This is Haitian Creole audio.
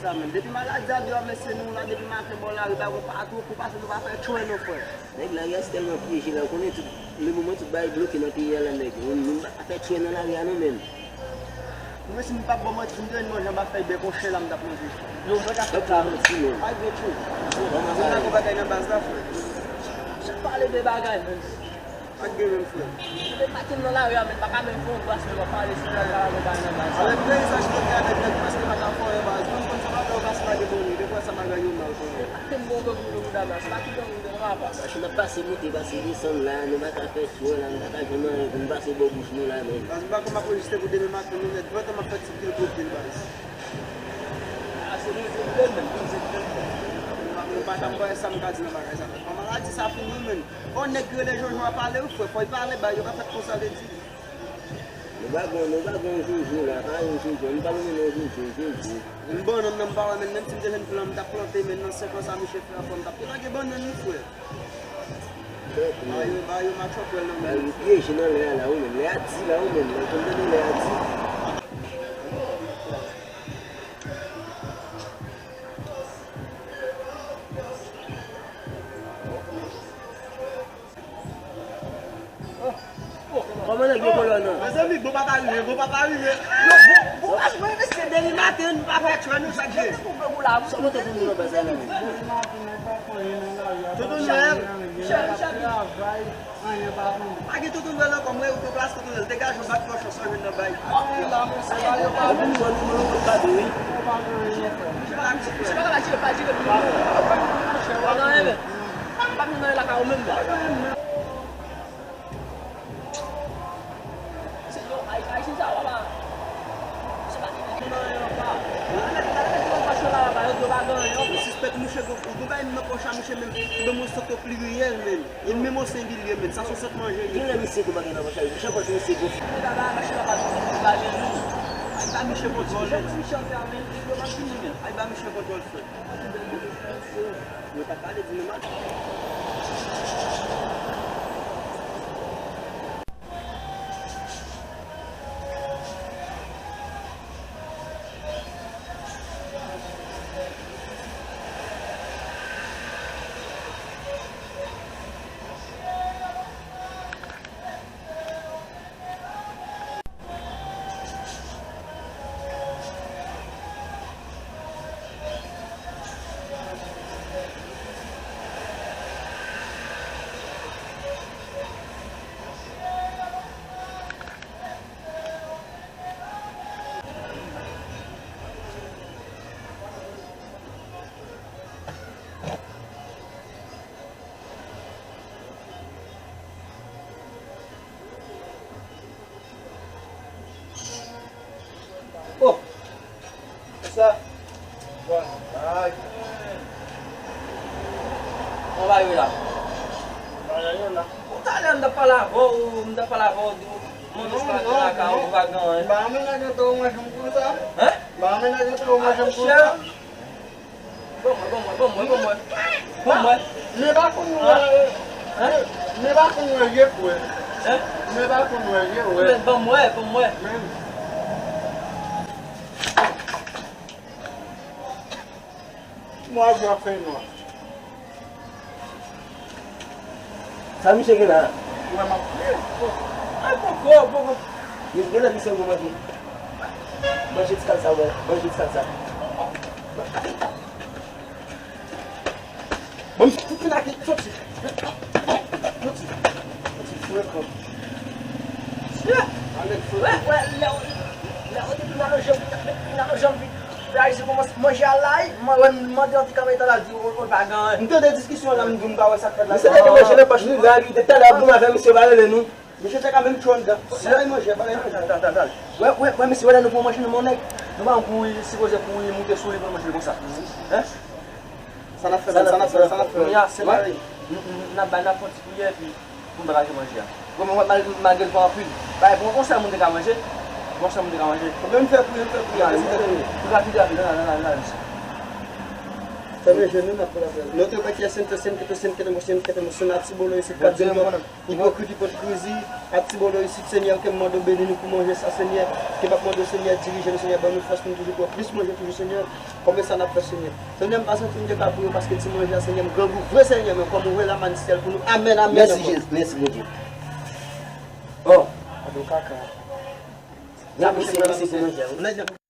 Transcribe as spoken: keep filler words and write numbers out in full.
Sa menm. Depi maladi a deyò, mesye, nou la, depi maten bò lari, pa gon patwon pou pase, nou pa fè tchwen non, frè. Nèg lari a se tèlman pyeje la, ou konnen tout, le moman tout bagay bloke nan peyi a la, nèg. Moun, moun pa ka fè tchwen nan lari a non, menm. Mwen, si m p ap ba w manti, m te jwenn manje anba fèy bèk yon chen la, m t ap manje. Yo, mwen ka fè sa. Pa gen tchwen. Mwen pa gon bagay nan baz la, frè. Chak pale de bagay, menm. Pa t gen menm frè. Depi maten nan lari a, men pa ka menm fè yon gras, men w ap pale sou lari a, men pa nan baz. Avèk peyi sa, jodi a, nèg, nèg prèske pa ka fè anyen baz. Mwen, m konn sa bagay yo pase pa gen moun, defwa sa bagay yo mal konnen. Pa t gen bon moun, moun nan baz, pa t gen moun nan baz. Machin ap pase monte, pase desann la, nou pa ka fè tchwen la, nou pa ka jwenn anyen pou nou pase bò bouch nou la, men. Baz, m pa konn m ap anrejistre pou demen maten, non, nèt, vantan m ap fè ti pil gwo pil, baz. A, se nou, se nou, menm, se nou. M pa, m pa, m pa wè sa m ka di nan bagay sa, nèt. Kòman maladi sa fini, menm. Fò nèg ki rele Jojo a pale wi frè, fò l pale, bagay yo pa fèt konsa, vle di. Nou pa gon, nou pa gon Jojo la, pa yon Jojo, nou pa nonmen non Jojo, Jojo. Yon bannann nan m pa wè, men menm si m te jwenn plan m t ap plante, men nan senk an sa misye fè a, fò m t ap te lage bannann wi frè. Bagay yo, bagay yo match up well nan men. Bagay yo pyeje nan lè a la, wi menm, lè a di la, wi menm, lè w konn tande lè a di. Kòman nèg yo kolòn nan? Mezanmi, bon papa rive, bon papa rive. Yo, bon, bon, bon, mesye, depi maten, nou pa fè tchwen, nou chak jou. Sa w pote pou moun nan baz la, menm? Tonton Nwèl. Pa gen Tonton Nwèl ankò, mwen, ou te plas Tonton Nwèl, degaje w, bat pòch ou, sa w jwenn nan bay. Ou pa gen nimewo kòd kado, wi. Misye pa ka jire, pa jire nimewo. Pa gen anyen, men. Pa gen anyen lakay ou menm, men. Se yo, ay, ay, se sa, papa. Se pa ki nan yon pa. Gade, gade, gade, gade, pase la, papa, yo di yo pa gen anyen. Yo sispèk mouche gon, gon bagay nan pòch a, mouche menm, gon moso pliryèl menm. Li menm o sengilyè menm, sa se sèt manje li. Genlè misye gon bagay nan pòch la, jan pòch misye gonfle. Ay, ba misye kontwòl, frè. Yo pa pale di nou mal. Oh! Sa? Bon, ay. Kòman w rive la? Talè m t ap pale avè w, m t ap pale avè w, di w, mwen jis pa lakay ou, ou pa gen anyen. M pa renmen nèg antre ou manje m konsa. Hein? M pa renmen nèg antre ou manje m konsa. Ban mwen, ban mwen, ban mwen, ban mwen. Ban mwen. Men pa konn wè. Hein? Men pa konn wè je kwè. Hein? Men pa konn wè je wè. Men ban mwen, ban mwen. Men. Mwa gwa fè nwa. Sa misye gen la? Wè m ap priye. Ay, poko, poko. Gen, gen lè misye gwo manje. Manje ti kal sa, wè. Manje ti kal sa. Bon, tout fin ak soti. Soti. Soti, frè, kòm. Wè, wè, lè, lè, lè, depi nan janm, nan janm, Ayisyen kòmanse manje a la, mwen, mwen, m mande yon ti kanpe talè, di, o, o, pa gen anyen. M tande diskisyon la, m di, m pa wè sa k fèt la. Misye te gen manje nan pòch li la, li te talè ap goumen avè misye, pa rele nou. Misye te ka menm tchon anndan. Se bagay manje, bagay manje. Tal, tal, tal, tal. Wè, wè, wè, mesye, wè, lè nou pran manje nan men yon nèg, nou pa konn kouri, sipoze kouri, moute sou li pou l manje konsa. Hein? Sa n ap fè, sa n ap fè, sa n ap fè. Kounye a, se la, n, n, n ap bay, n ap pran ti priyè, epi pou n pa lage manje a. Bon, men, mal-, malgre l pa anpil, bay, bon, yon sèl moun te ka manje. Bon, yon sèl moun te ka manje. Fò menm fè priyè, fè priyè. Rapid, rapid, rapid, rapid, rapid, rapid. Fè manje nou, n ap pran lapè. Notre Père qui es aux cieux, sanctifié soit ton nom, que ton règne vienne, que ta volonté soit faite sur la terre comme au ciel. Ipokrit, ipokrizi, ak ti bolo isit, Senyè, ke m mande w beni nou pou manje sa, Senyè. Ke m ap mande w, Senyè, dirije nou, Senyè, ban nou fòs pou nou toujou pran plis manje toujou, Senyè. Kòm e sa n ap fè, Senyè. Senyè, m pa santi m te ka priye w paske ti manje a, Senyè, m grangou vre, Senyè, men kòm ou voye lamann syèl pou nou. Amèn, amèn, amèn. Mèsi, Jezi. Mèsi, Bondye. Oh. Gade yon kaka. Mèsi, mèsi pou manje a, wi.